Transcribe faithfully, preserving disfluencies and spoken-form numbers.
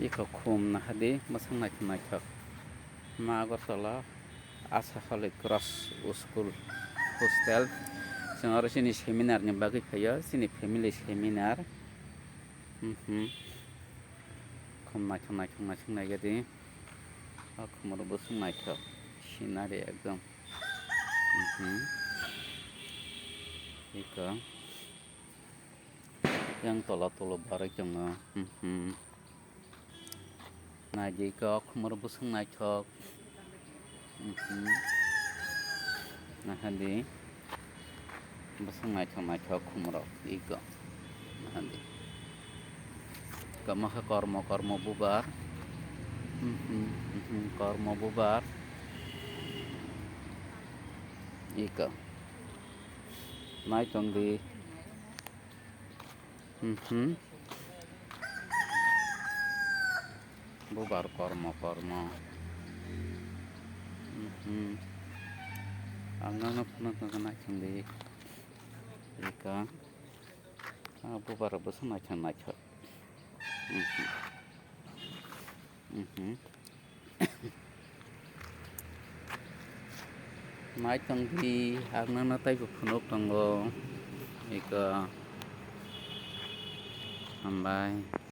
Iko khum nahadi, bwswk naithok naithok. Ma Agartala Asa Holy Cross School Hostel. Chwng oro chini seminar ni bagwi phaio, chini family seminar. Mhm. Khum naithok naithok naithok naigadi. O khumoro bwswk naithok. Scenery ekdom. Mhm. Iko. Yang tola tola barwi tongo. Mhm. Naidi kok khumoro bwswk naithok. Mhm. Nahadi. Bwswk naithok naithok khumorok iko. Nahadi. Kamo khe kormo, kormo bubar. Mhm, mhm, kormo bubar. Iko. Naitongdi. Mhm. Bubar kormo, kormo. Mhm. Ang nangno phunuk nangkha naithongdi. Ika. Ah, bubar bwswk naithok naithok. Mhm. Mhm. Naitongdi, ang nangno taibo phunuk tongo. Ika. Hambai.